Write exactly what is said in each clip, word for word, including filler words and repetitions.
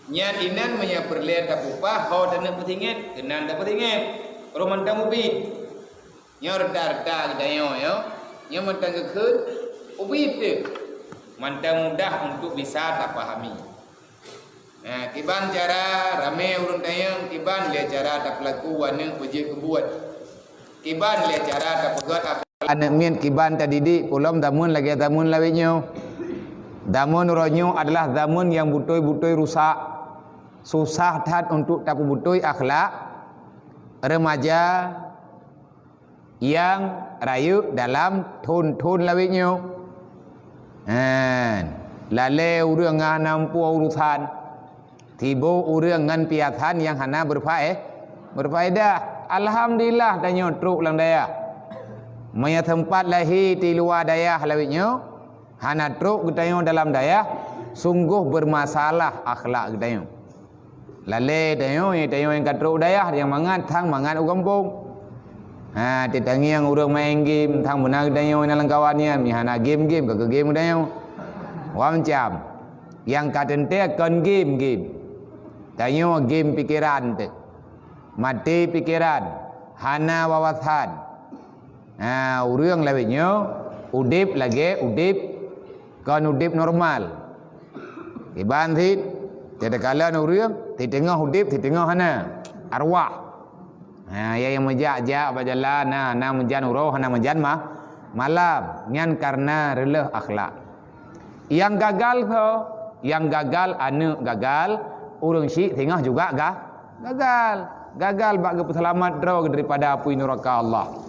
Nyan inan meunyoe peureulée tapeupaih ho taneuk peusinget, keunan tapeusinget. Roh mantong ubit. Nyoe reuta-reuta geutanyoe nyoe, nyoe mantong geukheun ubit teuh. Mantong mudah untuk bisa tapahami. Nah, kiban cara ramé ureuëng tanyong, kiban lé cara tapeulaku aneuk beujeuet keubuet. Kiban lé cara tapeugöt akhlak aneuk miet, kiban tadidik, peulom zameun lagée zameun lawét nyoe. Zameun uroe nyoe adalah zameun nyang beutôi-beutôi rusak. Susah that untuk tapeubeutôi akhlak remaja nyang rayeuk dalam thon-thon lawét nyoe. Han, lalée ureuëng ngon hana muphom urosan, tiboh ureuëng ngon piasan nyang hana beurfae-, beurfaedah. Alhamdulillah, tanyoe trok lam dayah. Meunyoe teumpat lahé di luwa dayah lawét nyoe, hana trok geutanyoe dalam dayah, sunggoh beurmasalah akhlak geutanyoe. Lalée tanyoe, tanyoe nyang ka trok u dayah, nyang mangat sang mangat u gampông. Ha, teutangieng ureuëng maén game, sang beuna geutanyoe nyang lam kawan nyan, mi hana game-game, ka keu game geutanyoe. Wa macam. Nyang ka teuntée kon game-game. Tanyoe game pikeran teuh. Maté pikeran, hana wawasan. Ha, ureuëng lawét nyoe udeb lagée udeb kon udeb normal. Iban cit, teukalon ureuëng, siteungoh udeb, siteungoh hana. Arwah. Ha, ya nyang meujak-jak bak jalan, na, na meujan uroe, hana meujan ma-, malam. Nyan kareuna reuloh akhlak. Nyang gagal soe? Nyang gagal aneuk gagal, ureuëng syiek singoh juga ga-, gagal. Gagal bak geupeuseulamat droe daripada apui nuraka Allah.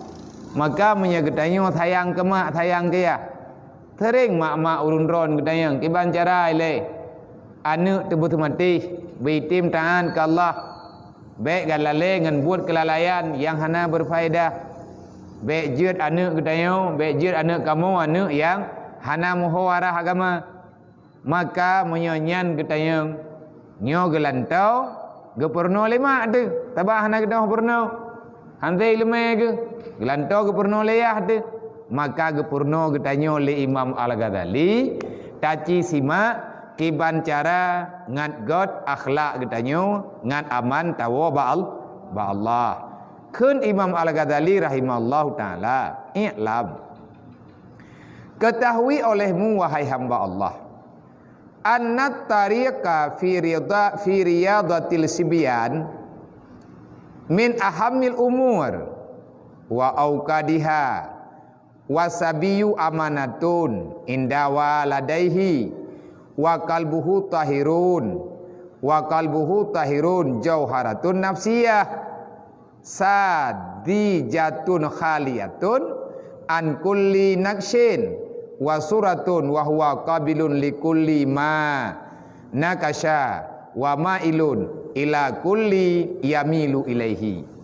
Maka meunyoe geutanyoe sayang keu mak, sayang keu yah, seuring mak-mak ureuëng droen geutanyoe kiban cara ilée aneuk teubeuseumatéh, beuitem taát keu Allah. Bék galalée ngon buet keulalaian nyang hana beurfaedah. Bék jeuet aneuk geutanyoe, bék jeuet aneuk kamoe aneuk nyang hana muho arah agama. Maka meunyoe nyan geutanyoe nyoe geulantoe, geupeurunoe lé mak teuh, sabab hana geutanyoe peurunoe. Hana ileumé geuh, geulantoe geupeurunoe lé yah teuh. Maka geupeurunoe geutanyoe lé Imam Al-Ghazali, taci simak kiban cara ngat göt akhlak geutanyoe ngat aman tawoe bak Al-, bak Allah. Kheun Imam Al-Ghazali rahimahullahu taala, "I'lam, ketahui olehmu, wahai hamba Allah, annat tariqa fi ridha, fi riyadatil sibyan min ahammil umur wa aukadiha, wa sabiyu amanatun inda waladaihi, wa qalbuhu tahirun, wa qalbuhu tahirun jauharatun nafsiyah, sadijatun khaliyatun an kulli naqsyin, wa suratun wa huwa qabilun li kulli ma nakasya, wa mailun ila kulli yamilu ilaihi,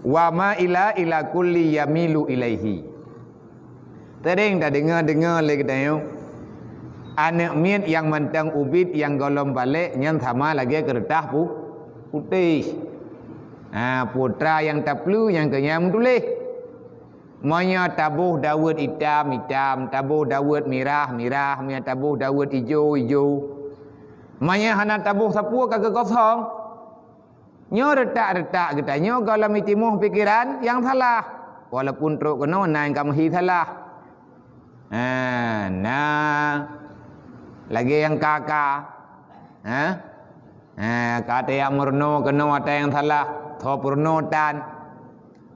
wa maila ila kulli yamilu ilaihi." Seuring tadeungoe-deungoe lé geutanyoe, aneuk miet nyang mantong ubit nyang gohlom balek nyan sama lagée keureutah pu-, putéh. Ha, putra nyang taplu nyang keu nyang meutuléh. Meunyoe taboh daweuet itam, itam, taboh daweuet mirah, mirah, meunyoe taboh daweuet ijo, ijo. Meunyoe hana taboh sapeue ka geukosong. Nyoe reutak-reutak geutanyoe gohlom jitimoh pikeran nyang salah, walaupun trok keunoe na nyang ka meuhi salah. Ha, na lagée nyang ka-ka. Ha? Ha, ka tajak meurunoe keunoe ata nyang salah, tho peurunoe tan.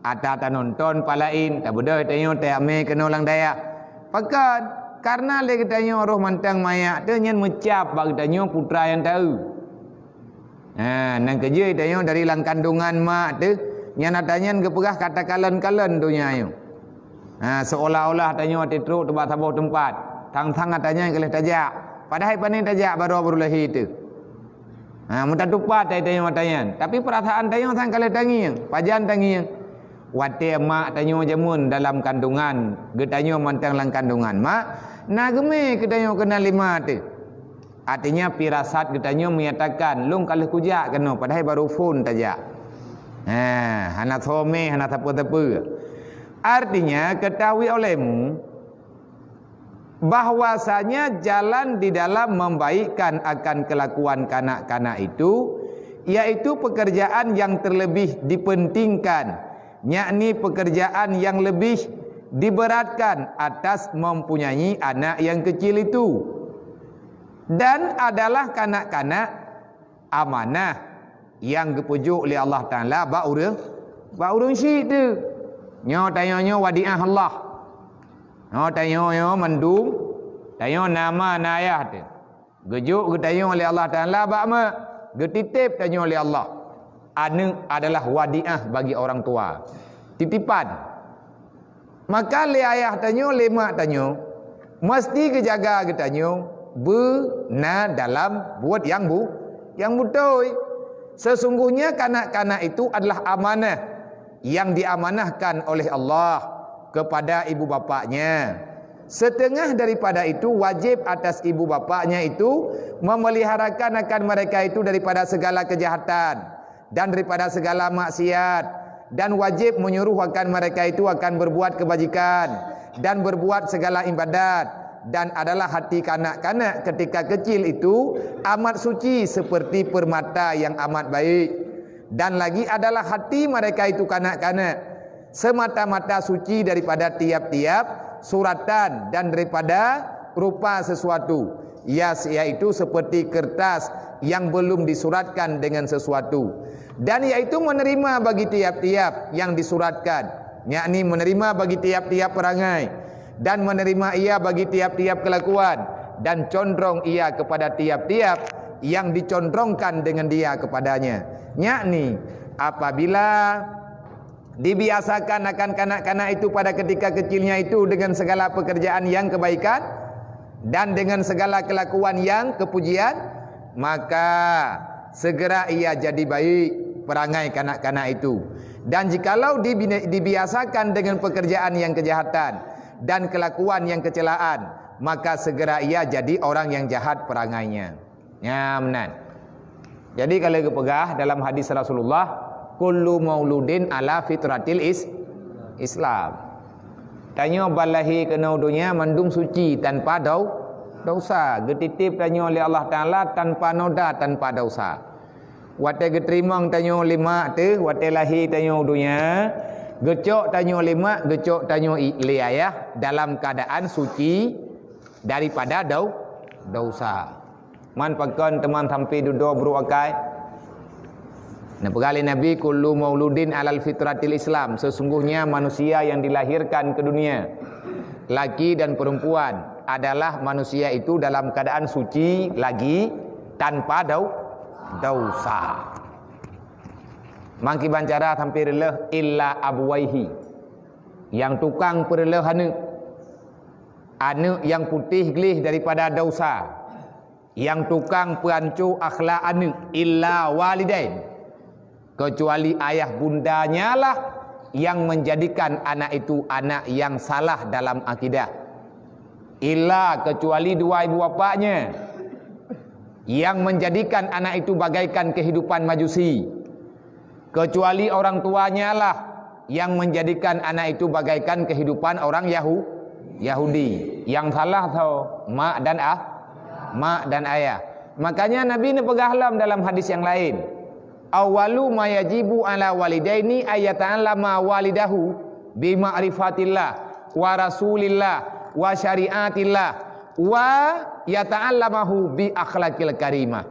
Ata tanonton pah laén, tabeudôh tanyoe tajak mé keunoe lam dayah. Pakon? Kareuna lé geutanyoe roh mantong manyak teuh nyan meucab bak geutanyoe putra nyang taeu. Ha, nyang keujeuet tanyoe dari lam kandungan mak teuh, nyan ata nyan geupeugah ka takalon-kalon donya nyoe. Ha, seolah-olah tanyoe teutrok teuh bak saboh teumpat, thang-thang ata nyan ka lheueh tajak. Padahai pane tajak baroe baru lahé teuh. Ha, meutatupat tanyoe ata nyan, tapi peurasaan tanyoe sang ka lheueh tangieng. Pajan tangieng? Watée mak tanyoe jameun dalam kandungan, geutanyoe mantong lam kandungan mak, na geumé keu tanyoe keunan lé ma teuh. Artinya, firasat geutanyoe menyatakan, "Lôn ka lheueh kujak keunoe," padahai baru phon tajak. Ha, hana soe mé, hana sapeue-sapeue. Artinya, ketahui olehmu, Bahwasanya jalan di dalam membaikkan akan kelakuan kanak-kanak itu, yaitu pekerjaan yang terlebih dipentingkan, yakni pekerjaan yang lebih diberatkan atas mempunyai anak yang kecil itu, dan adalah kanak-kanak amanah nyang geupeujok lé Allah Taala bak ureuëng, bak ureuëng syik teuh. Nyoe tanyoe nyoe wadiah Allah. Nyoe tanyoe nyoe mandum, tanyoe na ma na ayah teuh. Geujok geutanyoe lé Allah Taala bak ma, geutitép tanyoe lé Allah. Aneuëk adalah wadiah bagi orang tua. Titipan. Maka lé ayah tanyoe, lé mak tanyoe, meusti geujaga geutanyoe beuna dalam buet nyang bu-, nyang beutôi. Sesungguhnya kanak-kanak itu adalah amanah yang diamanahkan oleh Allah kepada ibu bapaknya. Setengah daripada itu wajib atas ibu bapaknya itu memeliharakan akan mereka itu daripada segala kejahatan dan daripada segala maksiat, dan wajib menyuruh akan mereka itu akan berbuat kebajikan dan berbuat segala ibadat, dan adalah hati kanak-kanak ketika kecil itu amat suci seperti permata yang amat baik, dan lagi adalah hati mereka itu kanak-kanak semata-mata suci daripada tiap-tiap suratan dan daripada rupa sesuatu, ya, yaitu seperti kertas yang belum disuratkan dengan sesuatu, dan yaitu menerima bagi tiap-tiap yang disuratkan, yakni menerima bagi tiap-tiap perangai, dan menerima ia bagi tiap-tiap kelakuan, dan condrong ia kepada tiap-tiap yang dicondrongkan dengan dia kepadanya, yakni apabila dibiasakan akan kanak-kanak itu pada ketika kecilnya itu dengan segala pekerjaan yang kebaikan dan dengan segala kelakuan yang kepujian, maka segera ia jadi baik perangai kanak-kanak itu. Dan jikalau dibi-, dibiasakan dengan pekerjaan yang kejahatan dan kelakuan yang kecelaan, maka segera ia jadi orang yang jahat perangainya. Nyan meunan. Jadi kalau geupeugah dalam hadis Rasulullah, "Kullu mauludin ala fitratil is-, Islam." Tanyoe ban lahé keunoe donya mandum suci tanpa dau-, dosa. Geutitép tanyoe lé Allah Taala tanpa noda, tanpa dosa. Watée geuteurimong tanyoe lé mak teuh, watée lahé tanyoe donya, geucok tanyoe lé mak, geucok tanyoe i-, lé ayah dalam keadaan suci daripada dau-, dosa. Man pakon teuma sampai dudoe brok akai? Neupeugah lé Nabi, "Kullu mauludin alal fitratil Islam." Sesungguhnya manusia yang dilahirkan ke dunia, laki dan perempuan, adalah manusia itu dalam keadaan suci lagi tanpa dau-, dosa. Mangkiban cara sampai reuloh, illa abuwaihi. Yang tukang peureuloh aneuëk. Aneuëk yang putéh gleh daripada dosa. Yang tukang peuanco akhlak aneuëk, illa walidain, kecuali ayah bundanya lah yang menjadikan anak itu anak yang salah dalam akidah. Illa, kecuali dua ibu bapaknya yang menjadikan anak itu bagaikan kehidupan Majusi. Kecuali orang tuanya lah yang menjadikan anak itu bagaikan kehidupan orang Yahu-, Yahudi. Yang salah tho mak dan ah, mak dan ayah. Makanya Nabi neupeugah lom dalam hadis yang lain, "Awwalu ma yajibu ala walidaini ayyata'allama walidahu bi ma'rifatillah wa rasulillah wa syariatillah wa yata'allamahu bi akhlaqil karimah."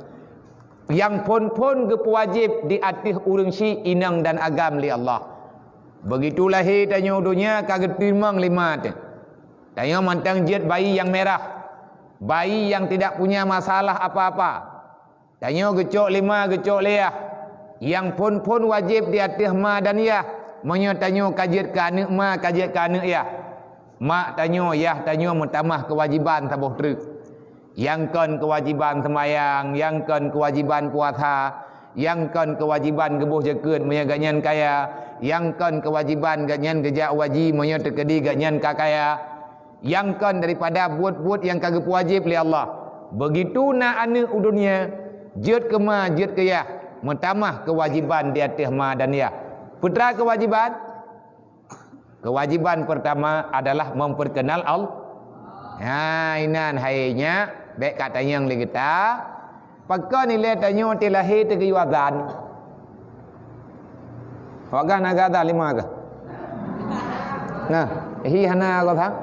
Nyang phon-phon geupeuwajéb di ateueh ureuëng syik inong dan agam lé Allah. Beugitu lahé tanyoe donya ka geuteurimong lé ma teuh. Tanyoe mantong jeuet bayi nyang mirah, bayi nyang tidak punya masalah apa-apa. Tanyoe geucok lé ma, geucok lé yah. Nyang phon-phon wajéb di ateueh ma dan yah, meunyoe tanyoe ka jeuet keu aneuëk ma, ka jeuet keu aneuëk yah. Mak tanyoe, yah tanyoe meutamah keuwajéban saboh treuk. Nyang kon keuwajéban seumayang, nyang kon keuwajéban puasa, nyang kon keuwajéban geuboh jakeuet meunyoe gobnyan kaya, nyang kon keuwajéban gobnyan geujak u haji meunyoe teukeudi gobnyan ka kaya, nyang kon daripada buet-buet nyang ka geupeuwajéb lé Allah. Beugitu na aneuëk u donya, jeuet keu ma, jeuet keu yah, meutamah keuwajéban di ateueh ma dan yah. Peue teuma keuwajéban? Kewajiban pertama adalah memperkenal Al-, Ha, inan hai nyak, bèk ka tanyong lé gata. Pakon ilèe tanyoe watèe lahé teugeuyue azan? Awak gah na geuazan lé ma geuh? Nah, hi hana geuh sang?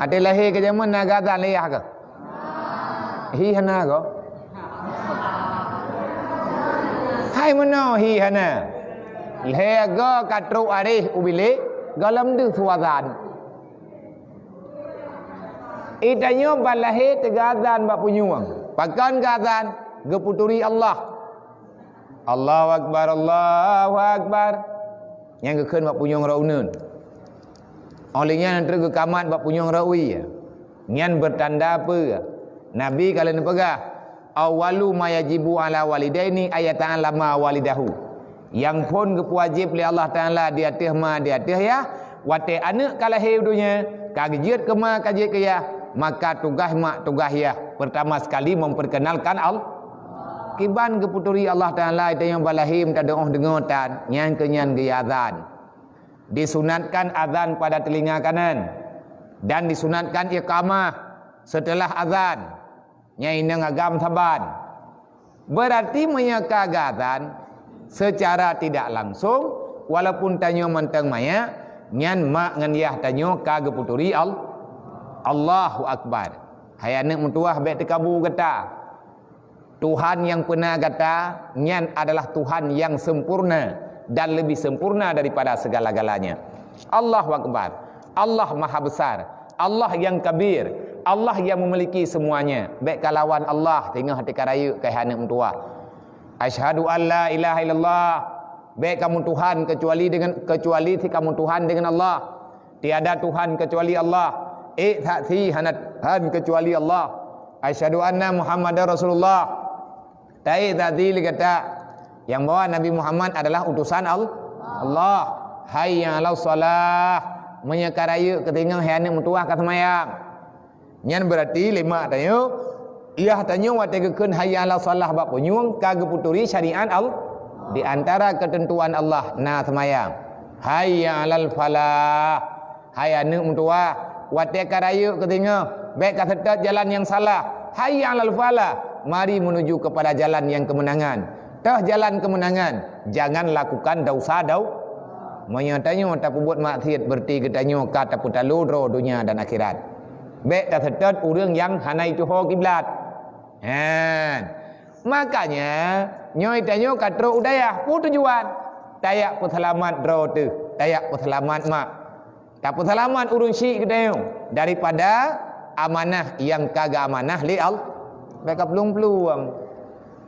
Watèe lahé keu jameun na geuazan lé yah geuh? Hi hana geuh? Hai meunoe hi hana. Lhèe goe ka trok aréh u bilék, gohlom deuh su azan. Geutanyoe ban lahé teugeuazan bak punyueng. Pakon geuazan? Geupeuturi Allah. Allahu Akbar, Allahu Akbar. Nyan geukheun bak punyueng rot uneuen. Óh lheueh nyan trok geukamat bak punyueng rot wie. Nyan beutanda peue? Nabi ka lheueh neupeugah, "Awwalu ma yajibu 'ala walidaini ayyata'allama walidahu." Nyang phôn geupeuwajéb lé Allah Taala di ateueh ma, di ateueh yah, watèe aneuk ka lahé u donya, ka geujeuet keu ma, ka jeuet keu yah, maka tugaih mak, tugaih yah, peurtama sekali memperkenalkan Al-, kiban geupeuturi Allah Taala, tanyoe ban lahé meutadong deungoe tan, nyan keuh nyan geuazan. Disunatkan azan pada telinga kanan dan disunatkan iqamah setelah azan. Nyan inong agam saban. Beurati meunyoe ka geuazan, seucara tidak langsung, walaupun tanyoe mantong manyak, nyan mak ngon yah tanyoe ka geupeuturi Al-, Allahu Akbar. Hai aneuk meutuwah, bèk teukabu gata. Tuhan nyang peuna gata, nyan adalah Tuhan nyang sempurna dan lebih sempurna daripada segala-galanya. Allahu Akbar. Allah Maha Besar. Allah yang Kabir. Allah yang memiliki semuanya. Bèk kalawan Allah, teungoh teuka rayeuk keu hai aneuk meutuwah. Asyhadu an la ilaha illallah. Bèk kamoe Tuhan kecuali dengan, kecuali si kamoe Tuhan dengan Allah. Tiada Tuhan kecuali Allah. Ék saksi hana Tuhan kecuali Allah. Asyhadu anna Muhammadar Rasulullah. Taék saksi lé gata nyang bahwa Nabi Muhammad adalah utusan Al-, Allah. Hayya 'alas shalah. Meunyoe ka rayeuk keu teungoh hai aneuk meutuwah ka seumayang. Nyan beurati lé mak tanyoe, yah tanyoe watèe geukheun hayya 'alas shalah bak punyueng ka geupeuturi syariat Al-, di antara keuteuntuan Allah na seumayang. Hayya 'alal falah. Hai aneuk meutuwah, watèe ka rayeuk keu teungoh, bèk ka seutôt jalan nyang salah. Hayya 'alal falah, mari menuju kepada jalan nyang keumeunangan. Toh jalan keumeunangan, jangan lakukan dosa dau-, meunyoe tanyoe tapeubuet maksiet, beurati geutanyoe ka tapeutalo droe donya dan akhirat. Bèk taseutôt ureueng nyang hana jituho kiblat. Hen. Makanya, nyoe tanyoe ka trok u dayah, peue tujuan? Tajak peuseulamat droe teuh, tajak peuseulamat mak. Tapeuseulamat ureueng syik geutanyoe daripada amanah nyang ka geuamanah lé Allah. Bèk ka plueng-plueng.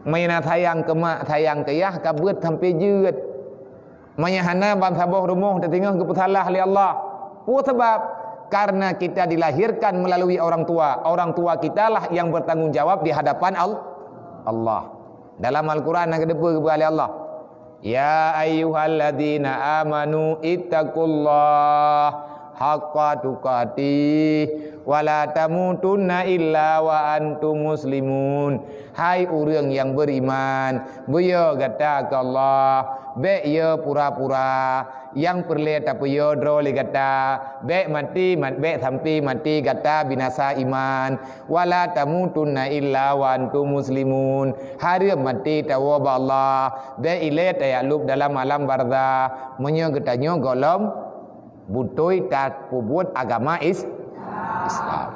Meunyoe na sayang keu mak, sayang keu yah, ka beuet sampoe jeuet. Meunyoe hana, ban saboh rumoh teuteungoh geupeusalah lé Allah. Peue sabab? Karena kita dilahirkan melalui orang tua. Orang tua kitalah yang bertanggung jawab di hadapan Al-, Allah. Dalam Al-Quran na geuteupeue geupeugah lé Allah, "Ya ayyuhalladzina amanu ittaqullaha haqqa tuqatih wa la tamutunna illa wa antum muslimun." Hai ureueng nyang beuriman, beuyo gata keu Allah, bèk yo pura-pura. Nyang peureulèe tapeuyo droe lé gata, bèk maté, mat-, bèk sampoe maté gata binasa iman. Wa la tamutunna illa wa antum muslimun. Hareuem maté tawoe bak Allah, bèk ilèe tajak lôb dalam alam barzah. Meunyoe geutanyoe gohlom beutôi tapeubuet agama Is-, Islam.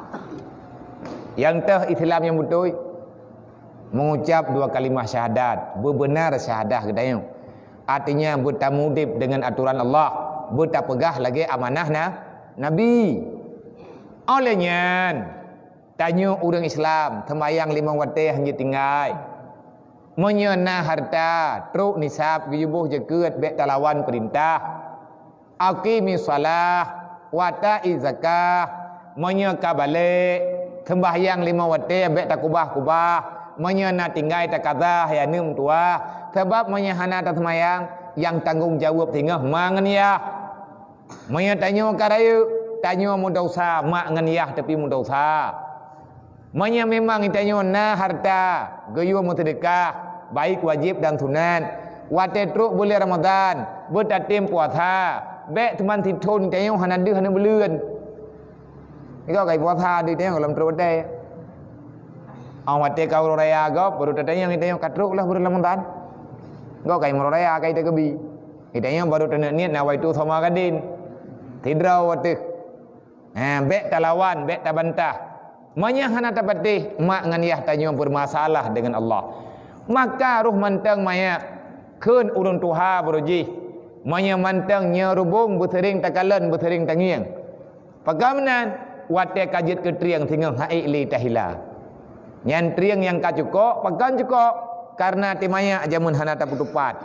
Nyang toh Islam nyang beutôi, mengucap dua kalimah syahadat, beubeunar syahadah geutanyoe. Artinya, beutamudeb deungon atoran Allah, beutapeugah lagèe amanah na-, Nabi. Óh lheueh nyan, tanyoe ureueng Islam, seumayang limong watèe hanjeuet tinggai. Meunyoe na hareuta, trok nisab, geuyue boh jakeuet, bèk talawan peurintah. Aqimis shalah, wa atiz zakah. Meunyoe ka balek, seumbahyang limong watèe bèk takubah-kubah. Meunyoe na tinggai, takaza, hai aneuk meutuwah. Sabab meunyoe hana taseumayang, nyang tanggong jaweueb singoh ma ngon yah. Meunyoe tanyoe ka rayeuk, tanyoe meudesya, mak ngon yah tapi meudesya. Meunyoe memang geutanyoe na hareuta, geuyue meuseudeukah, baik wajéb dan sunat. Watèe trok buleuen Ramadhan, beutatem puasa, bèk teuma sithon geutanyoe hana deuh hana buleuen. Gob kai puasa di tanyoe goh lom trok watèe. Óh watèe ka uroe raya gob, baru tatanyong di tanyoe ka trok lah buleuen Ramadhan. Gob kai uroe raya kai teukebi. Di tanyoe baru taneuk niet nawaitu shauma ghadin. Sidroe watèe. Ha, bèk talawan, bèk tabantah. Meunyoe hana tapatéh, mak ngon yah tanyoe bermasalah dengan Allah. Maka roh mantong manyak kheun ureueng tuha baroe jih. Meunyoe mantong nyoe rubông beuseuring takalon, beuseuring tangieng. Pakon meunan, watèe ka jeuet keu trieng singoh han ék lé tahila. Nyan trieng nyang ka cukok, pakon cukok? Kareuna até manyak jameun hana tapeutupat.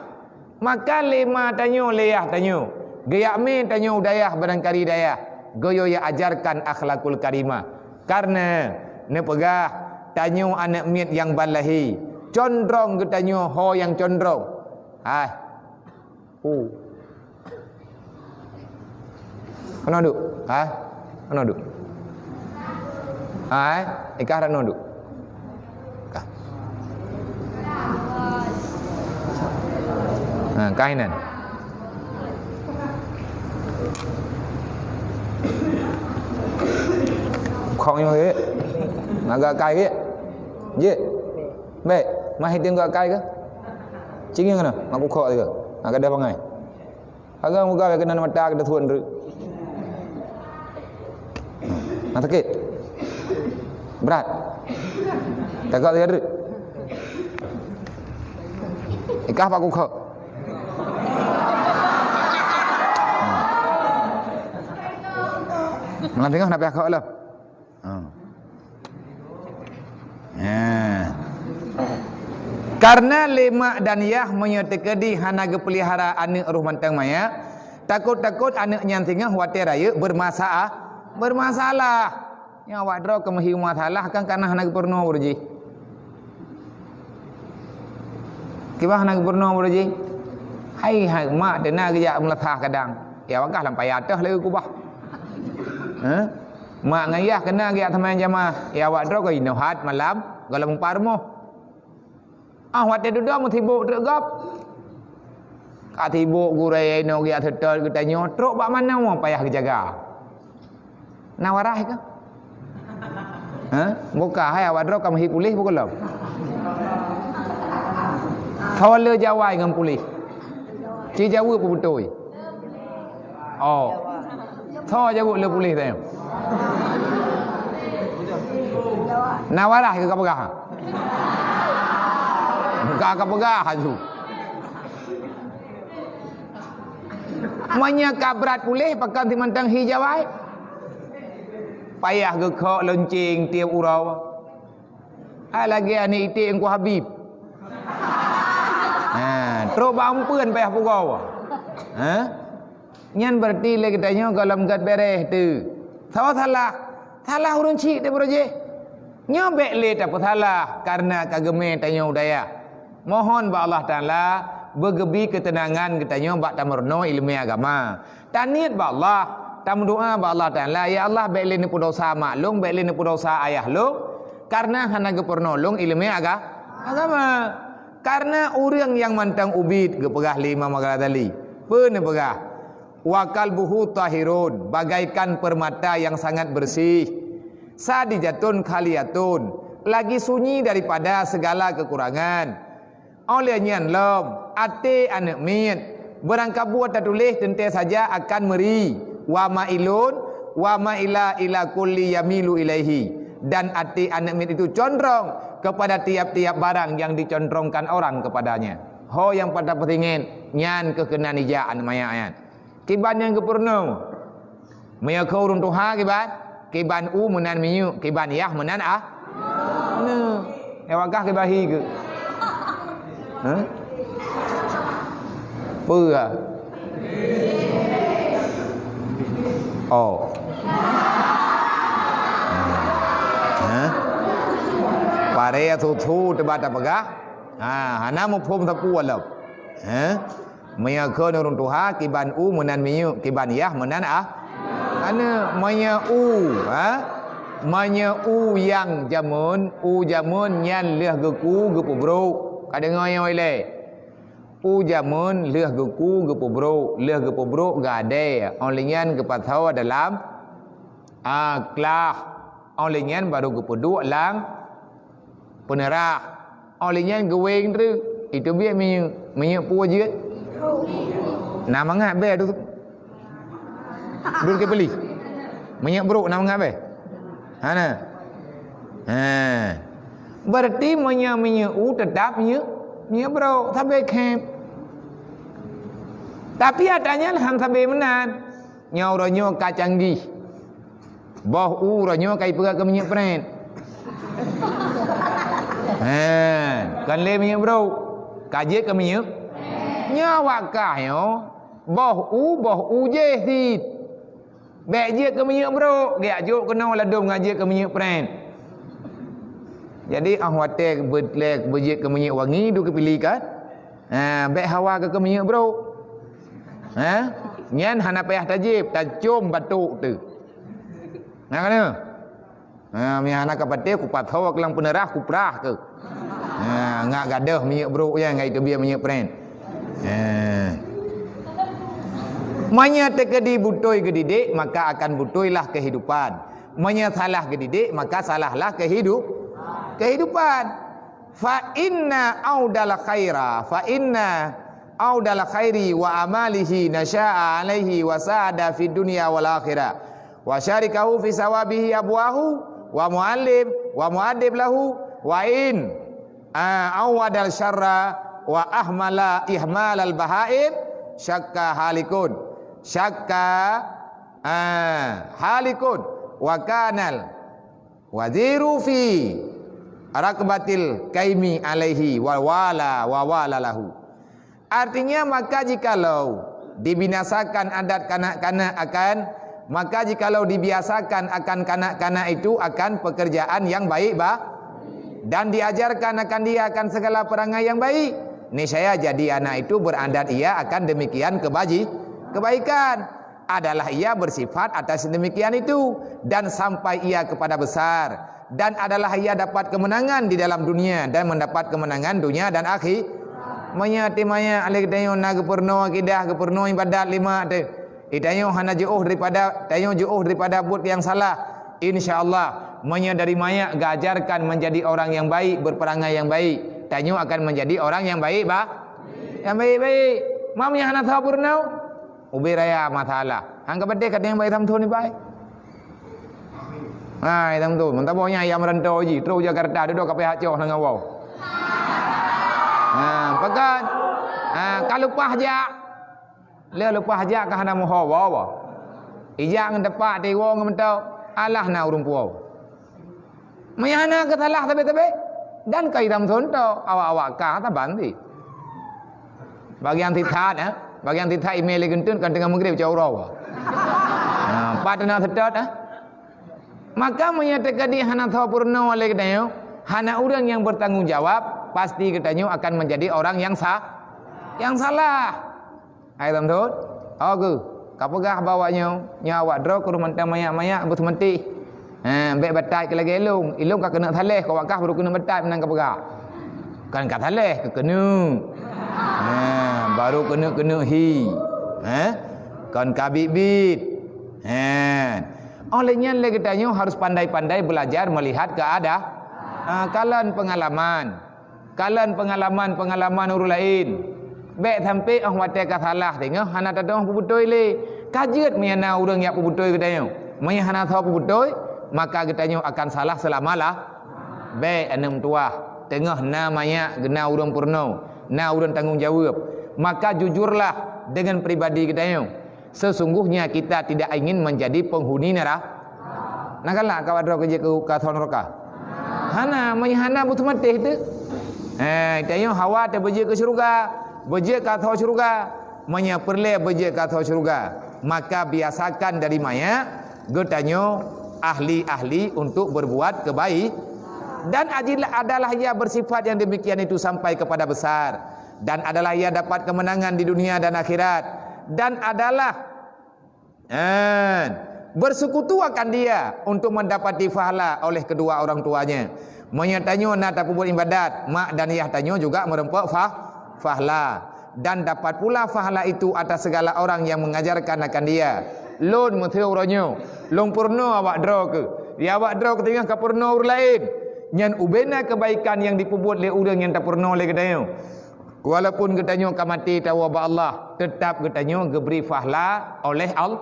Maka lé ma tanyoe, lé yah tanyoe, geujak mé tanyoe u dayah barangkali dayah, geuyue ajarkan akhlakul karimah. Kareuna neupeugah tanyoe aneuk miet nyang ban lahé, condrong geutanyoe ho nyang condrong. Hai. Oh. Keunoe duek. Ha? Keunoe duek. Ha, eh? Ikah ranoe duek. Kah. Ha, kah inan. Khong nyoe gét. Agak kai gét. Jeuet. Bèk, mah hideung gak kai kah? Cingieng keunoe, mak kukhok sigoe. Agak dah bangai. Agak muka keunan mata kita suan tu. Nah, sakit. Berat. Tagak lagi ada. Ikah pak kukhok. Malam tengah nak pihak kau lah. Ha. Ha. Kareuna lé mak dan yah meunyoe teukeudi hana geupeulihara aneuk roh mantong manyak, takot-takot aneuk nyan singoh watèe rayeuk bermasalah, bermasalah. Nyan awak droe keu meuhi masalah kan kareuna hana geupeurunoe baroe jih. Kiban hana geupeurunoe baroe jih. Hai, hai mak teuna geujak meulasah kadang. Ya wakah lam paya teuh lé kubah. Hah? Mak ngon yah keunan geujak seumayang jamaah. Ya awak droe keu inoe hat malam goh lom meupat rumoh. Ah, watèe dudoe meusibok treuk gob. Ka sibok gurèe inoe geujak seutôt geutanyoe trok bak manoe payah geujaga. Na waras kah? Ha? Buka hai awak droe ka meuhi puléh bukan lom? Soe le jawai ngon puléh? Ci jaweueb peubeutôi. Oh. Soe jaweueb le puléh teuh? Na waras keu ka peugah? Buka ka peugah aju. Meunyoe ka brat puléh, pakon simantong hi jawai? Payah geukhok lonceng tiep uroe. Hai lagèe aneuk iték Teungku Habib. Ha, trok bak eumpeuen payah pugoe. Ha? Nyan beurati lé geutanyoe goh lom gèt bèrèh teuh. Soe salah? Salah ureueng chik teuh baroe jih. Nyoe bèk lé tapeusalah kareuna ka geumè tanyoe u dayah. Mohon bak Allah Taala beugeubi keuteunangan geutanyoe bak tameurunoe ileumèe agama. Taniet bak Allah, tameudoa bak Allah Taala, "Ya Allah, bèk lé neupeudosa mak lôn, bèk lé neupeudosa ayah lôn, kareuna hana geupeurunoe lôn ileumèe aga-, agama." Kareuna ureueng nyang mantong ubit geupeugah lé Imam Al-Ghazali. Peue neupeugah? "Wa qalbuhu tahirun, bagaikan permata yang sangat bersih. Sadijatun khaliyatun, lagi sunyi daripada segala kekurangan." Óh lheueh nyan lom, até aneuk miet, beurangkabuet tatuléh teuntèe saja akan meuri, wa mailun, wa maila ila kulli yamilu ilaihi, dan até aneuk miet itu condrong kepada tiap-tiap barang yang dicontrongkan orang kepadanya. Ho nyang pat tapeusinget, nyan keuh keunan ijak aneuk manyak nyan. Kiban nyang geupeurunoe. Meunyoe keu ureueng tuha kiban, kiban u meunan minyeuk, kiban yah meunan a-, aneuk. Nyoe wakah kiban hi keu. Hah? Peue? Oh. Hah? Paré susu teuba tapeugah. Ha, hana muphom sapeue lom. Hah? Meunyoe kheun ureueng tuha, kiban u meunan minyeuk, kiban yah meunan a-, aneuk. Meunyoe u, ha? Meunyoe u nyang jameun, u jameun nyan lheueh geuku geupeubrok. Ka deungoe nyoe ilèe? U jameun lheueh geuku geupeubrok, lheueh geupeubrok geuadèe, óh lheueh nyan geupasoe dalam Ah, klah. Óh lheueh nyan baru geupeuduek lam peuneurah. Óh lheueh nyan geuweng treuk. Itu biet minyeuk. Minyeuk peue jeuet? Na mangat bèe tu. Dul ke beli. Minyeuk brok na mangat bèe? Hana. Ha. Berarti meunyoe minyeuk u tetap minyeuk, minyeuk brok. Sabe khém. Tapi ata nyan han sabe meunan. Nyoe uroe nyoe ka canggih. Boh u uroe nyoe ka ipeugah keu minyeuk prèt. Ha, kon lé minyeuk brok. Ka jeuet keu minyeuk. Nyoe awak kah nyoe, boh u, boh u jéh cit. Bèk jeuet keu minyeuk brok, geujak jok keunoe ladôm ngon jeuet keu minyeuk prèt. Jadi, óh watèe beu-, lé beujeuet keu minyeuk wangi, dum keupiléh kan? Ha, bèk hawa keu, keu minyeuk brok. Ha? Nyan hana payah tajieb, tacôm batok teuh. Na ka na? Ha, meunyo hana ka patéh, kupasoe keu lam peuneurah, kuprah keuh. Ha, ngat gadôh minyeuk brok nyan, ngat iteubiet minyeuk prèt. Ha. Meunyo teukeudi beutôi geudidik, maka akan beutoilah keuhidupan. Meunyo salah geudidik, maka salahlah keuhidup-, keuhidupan. Fa inna audal khaira, fa inna audal khairi wa amalihi nasya'a alaihi wa sa'ada fid dunya wal akhirah. Wa syarikahu fi sawabihi abwahu wa muallim wa muaddib lahu. Wa in, a, auwadal syarra wa ahmala ihmalal bahaim, syakka halikun. Syakka, a, halikun. Wa kanal waziru fi rakbatil kaimi alaihi wa wala, wa wala lahu. Artinya, maka jikalau dibinasakan adat kanak-kanak akan, maka jikalau dibiasakan akan kanak-kanak itu akan pekerjaan yang baik, bah, dan diajarkan akan dia akan segala perangai yang baik, niscaya jadi anak itu beradat ia akan demikian kebaji-, kebaikan. Adalah ia bersifat atas demikian itu, dan sampai ia kepada besar, dan adalah ia dapat kemenangan di dalam dunia dan mendapat kemenangan dunia dan akhi-, meunyo até manyak lé geutanyoe na geupeurunoe akidah, geupeurunoe ibadat lima teuh, geutanyoe hana jiôh daripada, tanyoe jiôh daripada buet nyang salah. Insya Allah, meunyo dari manyak geuajarkan menjadi orang yang baik, berperangai yang baik, tanyoe akan menjadi orang yang baik, bah, yang baik-baik. Ma meunyo hana soe peurunoe, ubé raya masalah. Han ka patéh ka teueng bak Samson ibai. Ha, Samson, meutabah nyan ayam rantau jih, trok Jakarta, dudoe ka pihak coh nangawau. Ha, pakon? Ha, ka leupah jak. Lé leupah jak ka hana meuho bawa. Ijak ngon tepak tiwoe ngon meuto, alah na ureuëng puwoe. Meunyo hana keusalah sabe-sabe, dan ka Samson to, awak-awak ka saban cit. Bagian sithat, eh? Bagian sithat imé lé geuntun kan teungoh meugrib cok uroe. Ha, pat na seutôt, eh? Maka meunyo teukeudi hana soe peurunoe lé geutanyoe, hana ureuëng nyang bertanggung jawab, pasti geutanyoe akan menjadi orang yang sa-, yang salah. Hai Samson, ho geuh, ka peugah bak awak nyoe, nyoe awak droe keuruh mantong manyak-manyak beuseumeutih. Ha, bék batat keu lagée ilong. Ilong ka keuneuk saleh, keu awak kah baru keuneuk batat meunan ka peugah. Kan ka saleh, keu keuneuk. Ha, baru keuneuk-keuneuk hi. Ha? Kon ka bit-bit. Ha. Oleh nyan lé geutanyoe harus pandai-pandai belajar melihat keada-, ha, kalon pengalaman. Kalon peungalaman-peungalaman ureuëng laén. Bék sampoe óh watée ka salah teungoh hana tatu'oh peubeutôi lé. Ka jeuet meunyo na ureuëng jak peubeutôi geutanyoe. Meunyo hana soe peubeutôi, maka geutanyoe akan salah seulama-la-, bék aneuëk meutuwah, teungoh na manyak geuna ureuëng peurunoe, na ureuëng tanggong jaweueb. Maka jujurlah deungon pribadi geutanyoe. Sesungguhnya kita tidak ingin menjadi penghuni nera-, na galak ka droe keujeuet keu ka thon roka. Hana, meunyo hana beuteumatéh teuh. Eh, tanyoe hawa teuh beujeuet keu syeuruga, beujeuet ka tho syeuruga. Meunyo peureulée beujeuet ka tho syeuruga, maka biasakan dari manyak geutanyoe ahli-ahli untuk berbuat kebaik. Dan ajil-, adalah ia bersifat yang demikian itu sampai kepada besar. Dan adalah ia dapat kemenangan di dunia dan akhirat. Dan adalah, eh, bersekutu akan dia untuk mendapati pahala oleh kedua orang tuanya. Meunyo tanyoe na tapeubuet ibadat, mak dan yah tanyoe juga meureumpok pah-, pahala. Dan dapat pula pahala itu atas segala orang yang mengajarkan akan dia. Lôn meuseu uroe nyoe, lôn peurunoe awak droe keuh. Di awak droe keuh teungoh ka peurunoe ureuëng laén. Nyan ubena keubaikan nyang jipeubuet lé ureuëng nyang tapeurunoe lé geutanyoe. Walaupun geutanyoe ka maté tawoe bak Allah, teutab geutanyoe geubri pahala oleh Al-,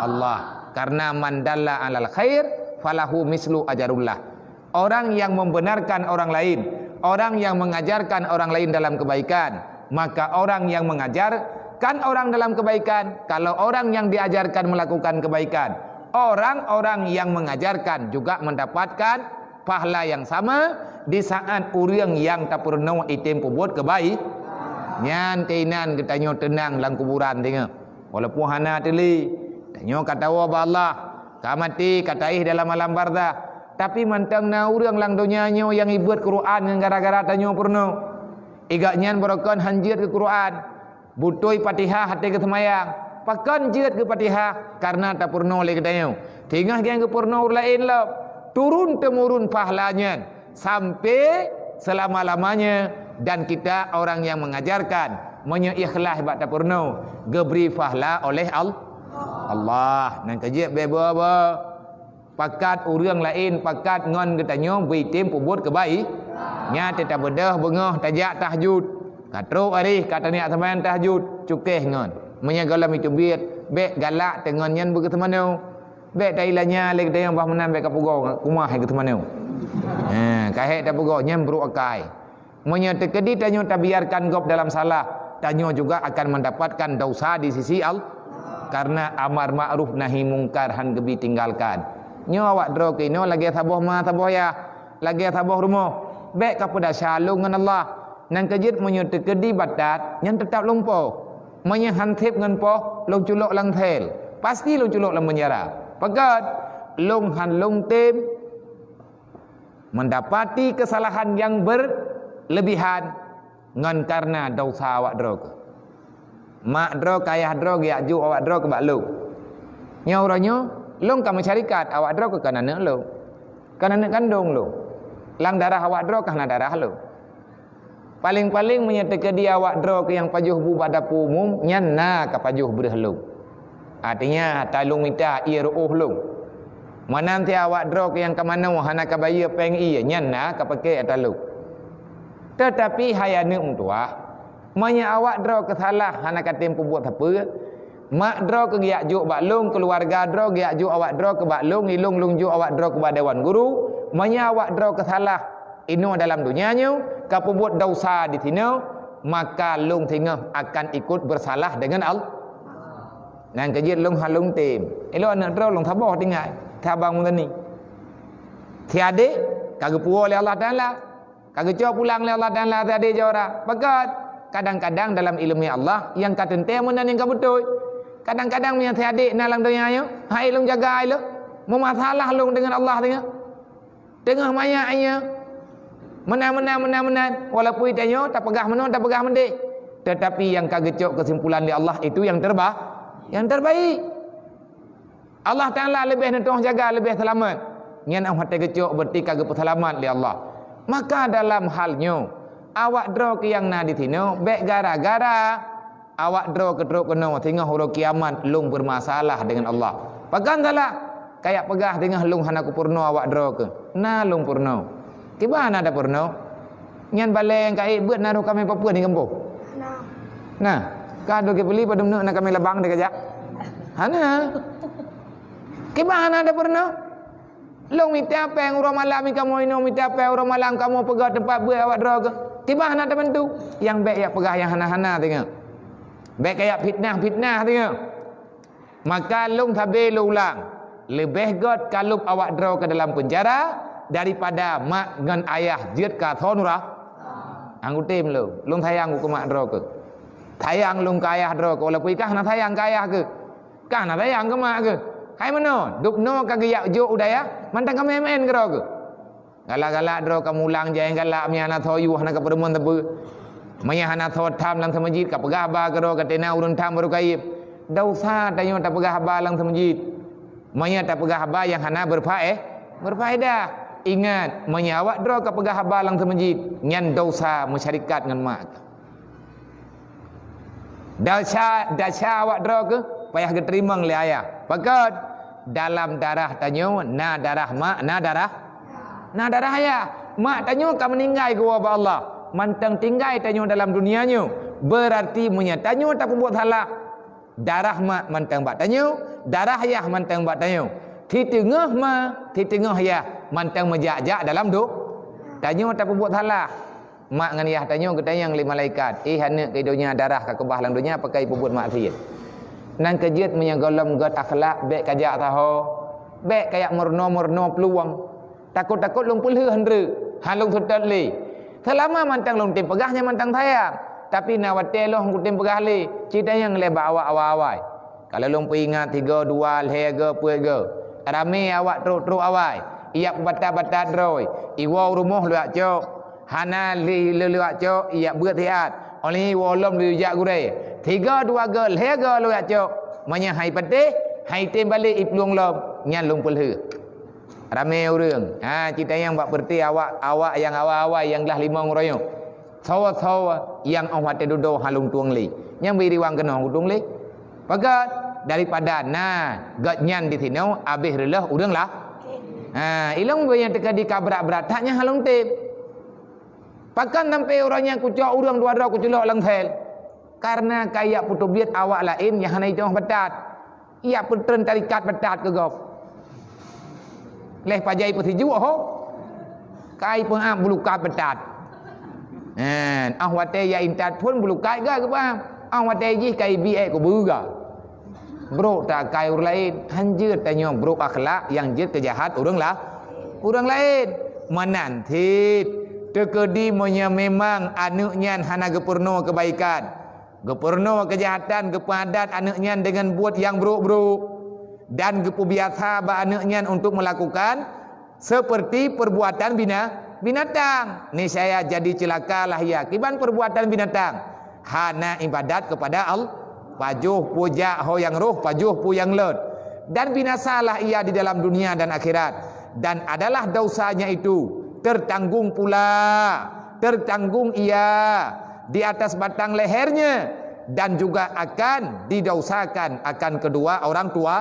Allah. Karena man dalla alal khair falahu mislu ajarullah. Orang yang membenarkan orang lain, orang yang mengajarkan orang lain dalam kebaikan, maka orang yang mengajarkan orang dalam kebaikan, kalau orang yang diajarkan melakukan kebaikan, orang-orang yang mengajarkan juga mendapatkan pahala yang sama di saat ureuëng nyang tapeurunoe item peubuet keubai. Nyan keuinan geutanyoe teunang lam kuburan teungoh. Walaupun hana teuli, tanyoe ka tawoe bak Allah, ka maté, ka taéh dalam alam barzah. Tapi mantong na ureuëng lam donya nyoe nyang ibeuet Quran ngon gara-gara tanyoe peurunoe. Igak nyan barokon han jeuet keu Quran, butôi Fatihah até geuseumayang. Pakon jeuet keu Fatihah? Karena tapeurunoe lé geutanyoe. Teungoh nyang geupeurunoe ureuëng laén lom. Turun-temurun pahala nyan sampai selama-lamanya, dan kita orang yang mengajarkan, meunyoe ikhlas bak tapeurunoe, geubri pahala oleh Al-, Allah. Nyan keuh jeuet bebo-bo. Pakat ureuëng laén pakat ngon geutanyoe beuitem peubuet keubai. Nyan teutab beudôh beungoh tajak tahajud. Ka trok arih ka taniak seumayang tahajud, cukéh ngon. Meunyoe gohlom iteubiet, bék galak teungon nyan beugeuseumanö. Bék tailanya lé geutanyoe bah meunan bék ka pugoe kumah hai geuseumanö. Ha, ka hék tapugoe nyan brok akai. Meunyoe teukeudi tanyoe tabiarkan gob dalam salah, tanyoe juga akan mendapatkan dosa di sisi Allah. Karena amar ma'ruf nahi mungkar han geubi tinggalkan. Nyoe awak droe keuh inoe lagée saboh ma saboh yah, lagée saboh rumoh. Bék ka peudasya lôn ngon Allah. Nyan keuh jeuet meunyoe teukeudi batat, nyan teutab lôn poh. Meunyoe han seb ngon poh, lôn culok lam sel. Pasti lôn culok lam penjara. Pakon? Lôn han lôn tem mendapati kesalahan yang berlebihan ngon karena dosa awak droe keuh. Mak droe keu ayah droe geujak jok awak droe keuh bak lôn. Nyoe uroe nyoe, lôn ka meusyarikat, awak droe keuh kon aneuëk lôn. Kon aneuëk kandong lôn. Lam darah awak droe ka hana darah lôn. Paléng-paléng meunyoe teukeudi awak droe keuh nyang pajoh bu bak dapu umum, nyan na ka pajoh breuh lôn. Artinya, ata lôn mita ié reuôh lôn. Meunan cit awak droe keuh nyang ka manoe hana ka bayeue péng ié, nyan na ka paké ata lôn. Teutapi hai aneuëk meutuwah, meunyoe awak droe keuh salah hana ka tem peubuet sapeue, mak droe keuh geujak jok bak lôn, keuluwarga droe geujak jok awak droe keuh bak lôn, ilôn lôn jok awak droe keuh bak dewan guru, meunyoe awak droe keuh salah inoe dalam donya nyoe, ka peubuet dosa di sinoe, maka lôn singoh akan ikut bersalah dengan Allah. Nyan keuh jeuet lôn han lôn tem. Ilôn aneuëk droe lôn saboh tinggai, sabang meutani. Si adék ka geupuwoe lé Allah Taala, ka geucok pulang lé Allah Taala si adék jawara. Pakon? Kadang-kadang dalam iéleumé Allah nyang ka teuntée meunan nyang ka beutôi. Kadang-kadang meunyoe si adék na lam donya nyoe, hai lôn jaga ilôn. Meumasalah lôn dengan Allah singoh. Teungoh manyak nyoe. Meunan, meunan, meunan, meunan. Walaupun tanyoe tapeugah meunoe, tapeugah meudéh. Tetapi nyang ka geucok keusimpulan lé Allah itu nyang terba-, nyang terbaik. Allah Taala leubeh neutoh jaga, leubeh seulamat. Nyan óh watée geucok berarti ka geupeuseulamat lé Allah. Maka dalam hal nyoe, awak droe keuh nyang na di sinoe bék gara-gara awak droe keuh trok keunoe singoh uroe kiamat lôn beurmasalah deungon Allah. Pakon salah? Kayak peugah singoh lôn hana kupeurunoe awak droe keuh. Na lôn peurunoe. Kiban hana tapeurunoe? Nyan balée nyang ka ék beuet na roh kamé papeuen di gampông? Nah, ka dua kali padum neuk na kamé labang dikajak? Hana. Kiban hana tapeurunoe? Lôn mita péng uroe malam kamoe inoe, mita péng uroe malam kamoe peugah teumpat beuet awak droe keuh. Kiban hana tabantu? Nyang bék jak peugah nyang hana-hana singoh. Bék kayak fitnah-fitnah singoh. Maka lôn sabe lôn ulang, leubeh gét kalub awak droe keuh dalam peunjara daripada mak ngon ayah jeuet keu asoe nuraka. Anggutém lôn, lôn sayang keu mak droe keuh. Sayang lôn keu ayah droe keuh, walaupun ikah hana sayang keu ayah keuh. Kah hana sayang keu mak keuh. Hai meunoe, dubnoe ka geujak jok u dayah, mantong ka meuén-meuén keudroe keuh. Galak-galak droe ka mulang jai galak meunyo hana soe yue hana ka peurumoh teupeu. Meunyo hana soe tham lam seumeujid ka peugah haba keudroe ka tena ureuëng tham baru kayém. Desya tanyoe tapeugah haba lam seumeujid. Meunyo tapeugah haba nyang hana beurfaé-, beurfaedah. Ingat, meunyo awak droe ka peugah haba lam seumeujid, nyan desya meusyarikat ngon mak. Desya, desya awak droe keuh Payah geuteurimong lé ayah. Pakon? Dalam darah tanyoe na darah mak, na darah, na darah ayah. Mak tanyoe ka meuninggai geuwoe bak Allah. Mantong tinggai tanyoe dalam dunia nyoe. Beurarti meunyoe tanyoe tapeubuet salah, darah mak mantong bak tanyoe, darah ayah mantong bak tanyoe. Siteungoh ma, siteungoh ayah mantong meujak-jak dalam do-, tanyoe tapeubuet salah. Mak ngon yah tanyoe geutanyong lé malaikat, "Eh, aneuk keu donya, darah ka keubah lam donya, pakon peubuet maksiet?" Nan keu jeuet meunyoe gohlom gét akhlak, bék kajak saho, bék kajak meurunoe-meurunoe peuluwang. Takot-takot lôn peulheueh han treuk, han lôn seutôt lé. Seulama mantong lôn tem peugah nyan mantong sayang, tapi na watée lôn han kutem peugah lé, cit tanyong lé bak awak awai-awai. Ka lôn peuingat tiga, dua, lhée go, peuet go. Ramé awak trok-trok awai. Ijak peubatat-batat droe. Iwoe u rumoh lôn jak cok. Hana lé lôn jak cok, ijak beuet siat. Óh lheueh iwoe lom lôn jak gurée. Tiga, dua go, lhée go lôn jak cok. Meunyoe han ipatéh, han item balek iplueng lom, nyan lôn peulheueh. Ramé ureuëng. Ha, cit tanyong bak peureuté awak, awak nyang awai-awai nyang glah limong uroe nyoe. Sawa-sawa nyang óh watée dudoe han lôn tueng lé. Nyang bri riwang keunoe kutueng lé. Pakon? Daripada na gét nyan disinoe, abéh reuloh ureuëng lah. Ha, ilong bri nyang teuka di ka brat-brat that nyang han lôn tem. Pakon sampoe uroe nyan kucok ureuëng dua droe kuculok lam sel? Kareuna kajak peutubiet awak laén nyang hana jiteuoh batat. Ijak peutreun tarikat batat keu gob. Lheueh pajan peusijuek ho. Ka ipeuab bulukat batat. Nyan, óh watée jak intat phon bulukat ga geupeuab. Óh watée jih ka ibi ék kubu ga. Brok takai ureuëng laén, han jeuet tanyoe brok akhlak nyang jeuet keu jahat ureuëng lah. Ureuëng laén. Meunan cit, teukeudi meunyoe memang aneuk nyan hana geupeurunoe keubaikan, geupeurunoe keujahatan, geupeuadat aneuk nyan deungon buet nyang brok-brok, dan geupeubiasa bak aneuk nyan untuk meulakukan seperti perbuatan bina-, binatang, niscaya jadi ceulakalah ia. Kiban perbuatan binatang? Hana ibadat kepada Allah, pajoh peue jak ho nyang roh, pajoh peue nyang lôt, dan binasalah ia di dalam dunia dan akhirat. Dan adalah dosanya itu tertanggung pula, tertanggung ia di atas batang lehernya, dan juga akan didausakan akan kedua orang tua,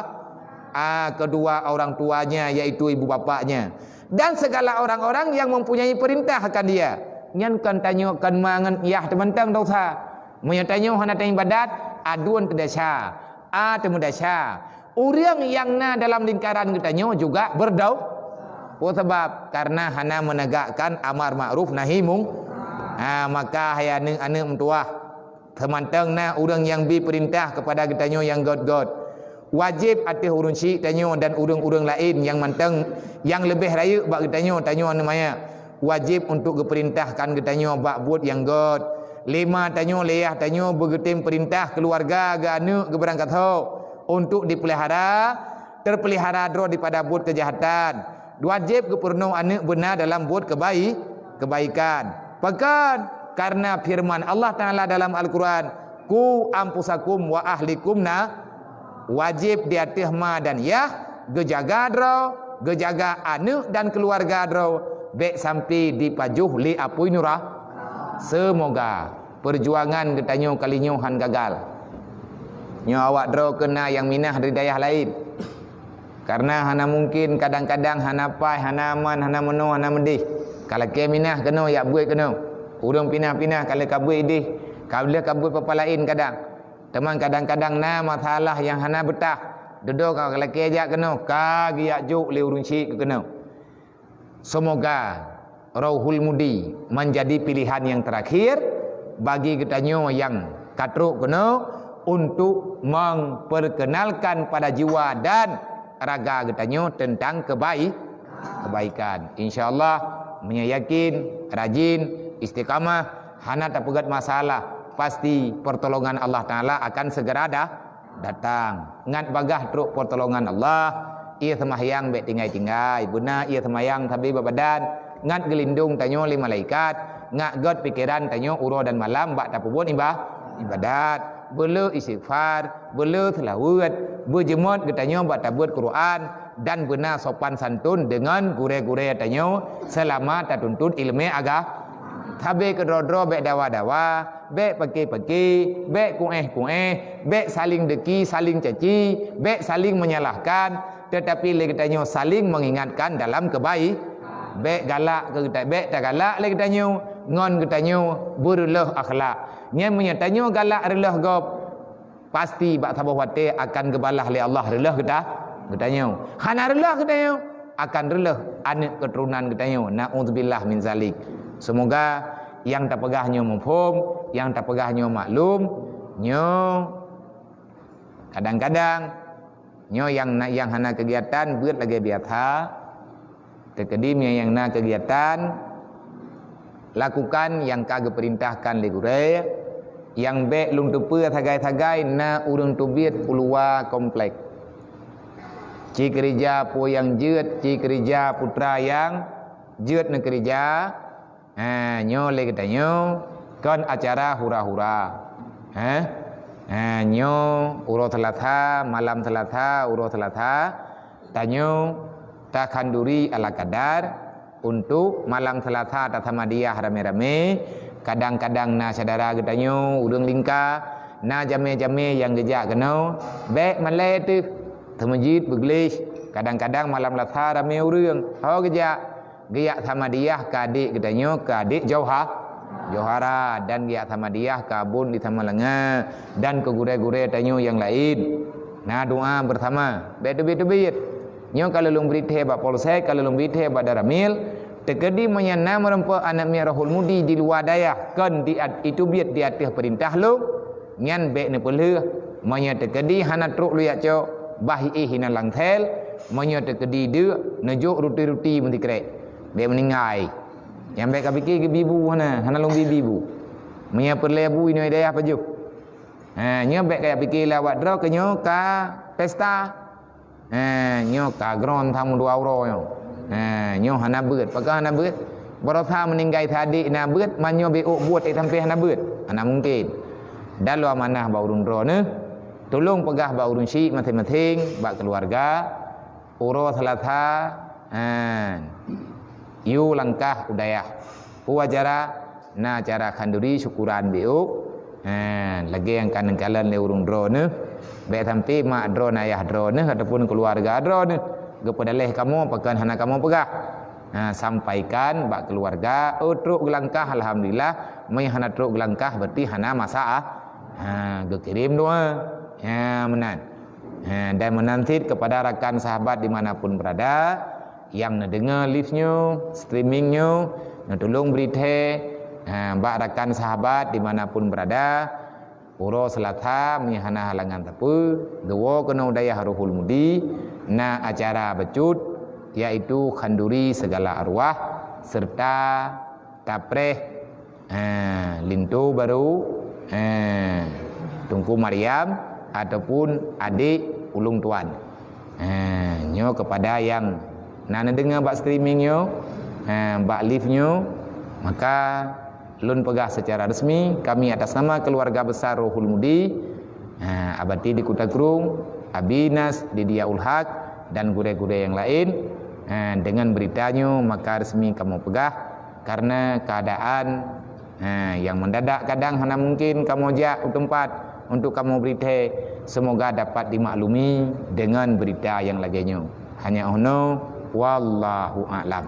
ah, kedua orang tuanya, yaitu ibu bapaknya, dan segala orang-orang yang mempunyai perintah akan dia. Nyan kon tanyoe, kon ma ngon yah teumantong dosa. Meunyoe tanyoe hana taibadat, aduen teudesya, a teumeudesya. Ureuëng nyang na dalam lingkaran geutanyoe juga beudau-, peue sabab? Kareuna hana meunegakkan amar makruf nahi mung-, ha, maka hai aneuk-aneuk meutuwah, seumantong na ureuëng nyang bi peurintah keupada geutanyoe nyang gét-gét, wajéb ateueh ureuëng syik tanyoe dan ureuëng-ureuëng laén nyang mantong nyang leubeh rayeuk bak geutanyoe, tanyoe aneuk manyak. Wajéb untuk geupeurintahkan geutanyoe bak buet nyang gét. Lé ma tanyoe, lé yah tanyoe beugeutem peurintah keuluwarga geuh aneuk geuh barangkasoe untuk dipeulihara, teupeulihara droe dipada buet keujahatan. Wajéb geupeurunoe aneuk beuna dalam buet keubai-, keubaikan. Pakon? Kareuna feureuman Allah Taala dalam Al-Qur'an, "Qu anfusakum wa ahlikum na." Wajéb di ateueh ma dan yah geujaga droe, geujaga aneuk dan keuluwarga droe, bék sampoe jipajoh lé apui nura-, seumoga peujuangan geutanyoe kali nyoe han gagal. Nyoe awak droe keuh na nyang minah dari dayah laén. Kareuna hana mungken, kadang-kadang hana paih, hana aman, hana meunoe, hana meudeh. Ka lakée minah keunoe, jak beuet keunoe. Ureuëng pinah-pinah ka lheueh ka beuet ideh, ka lheueh ka beuet papa laén kadang. Teuma kadang-kadang na masalah nyang hana beutah. Dudoe ka lakée jak keunoe, ka geujak jok lé ureuëng syik keu keunoe. Semoga Rauhul Mudi menjadi pilihan yang terakhir bagi geutanyoe nyang ka trok keunoe untuk memperkenalkan pada jiwa dan raga geutanyoe tentang kebai-, kebaikan. Insya Allah, meunyoe yakin, rajin, istiqamah, hana tapeugét masalah, pasti pertolongan Allah Taala akan segera da-, datang. Ngat bagaih trok pertolongan Allah, ié seumahyang bék tinggai-tinggai, beuna ié seumahyang sabe bak badan, ngat geulindong tanyoe lé malaikat, ngat gét pikeran tanyoe uroe dan malam bak tapeubuet iba-, ibadat, beuleu istighfar, beuleu seulaweuet, beujeumot geutanyoe bak tabeuet Quran, dan beuna sopan santun deungon gurée-gurée tanyoe seulama tatuntut iéleumé aga-, Sabe keudroe-droe bék dawa-dawa, bék peuke-peuke, bék kuéh-kuéh, bék saling deuki, saling caci, bék saling menyalahkan, teutapi lé geutanyoe saling mengingatkan dalam kebai-, bék galak keu geuta-, bék tagalak lé geutanyoe ngon geutanyoe beureuloh akhlak. Nyan meunyoe tanyoe galak reuloh gob, pasti bak saboh watée akan geubalah lé Allah reuloh geuta-, geutanyoe. Hana reuloh geutanyoe, akan reuloh aneuëk keuturonan geutanyoe. Naudzubillah min zalik. Semoga nyang tapeugah nyoe muphom, nyang tapeugah nyoe maklum. Nyoe kadang-kadang nyoe nyang na, nyang hana keugiatan beuet lagée biasa. Teukeudi meunyoe nyang na keugiatan, lakukan nyang ka geupeurintahkan lé gurée, nyang bék lôn teupeue sagai-sagai na ureuëng teubiet u luwa komplek. Ci keurija peue nyang jeuet, ci keurija putra nyang jeuet neukeurija. Ha, nyoe lé geutanyoe kon acara hura-hura. Ha? Ha, nyoe uroe Seulasa, malam Seulasa, uroe Seulasa, tanyoe takhanduri ala kadar untuk malam Seulasa tasamadiah ramé-ramé. Kadang-kadang na syedara geutanyoe ureuëng lingka, na jamé-jamé nyang geujak keunoe, bék malée teuh. Teumeujeuet beugléh, kadang-kadang malam Seulasa ramé ureuëng. Ho geujak, geujak samadiah keu adék geutanyoe, keu adék Johar-, Johara, dan geujak samadiah keu abon di Samalanga dan keu gurée-gurée tanyoe nyang laén. Na doa beusama, bék teubiet-teubiet. Nyoe ka lôn bri thée bak polsek, ka lôn bri thée bak Danramil. Teukeudi meunyoe na meurumpok aneuëk miet Rohul Mudi di luwa dayah kon di at-, iteubiet di ateueh peurintah lôn, nyan bék neupeulheueh. Meunyoe teukeudi hana trok lôn jak cok, bah iéh inan langsel. Meunyoe teukeudi deuk, neujok ruti-ruti meusikrek, bék meuninggai. Nyang bék kapike geubi bu hana, hana lôn bi bu. Meunyoe peureulée bu inoe dayah pajoh. Ha, nyoe bék kajak pike lé awak droe keu nyoe ka pesta. Ha, nyoe ka gron tamu dua uroe nyoe. Ha, nyoe hana beuet. Pakon hana beuet? Barosa meuninggai sadék na beuet, man nyoe bék ôk buet ék sampé hana beuet. Hana mungken. Dan lôn amanah bak ureuëng droeneuh, tulông peugah bak ureuëng syiek maséng-maséng, bak keuluwarga, uroe Seulasa, ha, yue langkah u dayah. Peue acara? Na acara khanduri syukuran bék ôk. Ha, lagée nyang ka neukalon lé ureuëng droeneuh. Bék sampé mak droeneuh, ayah droeneuh ataupun keuluwarga droeneuh geupeudaleh kamoe pakon hana kamoe peugah. Ha, sampaikan bak keuluwarga, oh, trok geulangkah, alhamdulillah. Meunyoe hana trok geulangkah, berarti hana masalah. Ha, geukirém doa. Ha, meunan. Ha, dan meunan cit kepada rakan sahabat di mana pun berada, nyang neudeungoe live nyoe, streaming nyoe, neutulông bri thée, ha, bak rakan sahabat di mana pun berada, uroe Seulasa meunyoe hana halangan sapeue, geuwoe keunoe u dayah Rohul Mudi, na acara bacut, yaitu khanduri seugala arwah, serta tapreh, ha, linto barô, ha, Teungku Maryam ataupun adék ulôn tuan. Ha, nyoe kepada nyang na neudeungoe bak streaming nyoe, ha, bak live nyoe, maka lôn peugah secara resmi, kami atas nama keluarga besar Rohul Mudi, ha, Abati di Kuta Krueng, Abi Nas di Diyaul Haq, dan gurée-gurée nyang laén, ha, deungon berita nyoe maka resmi kamoe peugah, karena keadaan, ha, nyang mendadak kadang hana mungkin kamoe jak u teumpat untuk kamoe bri thée. Semoga dapat dimaklumi deungon berita nyang lagée nyoe. Hanya 'oh noe, wallahu a'lam.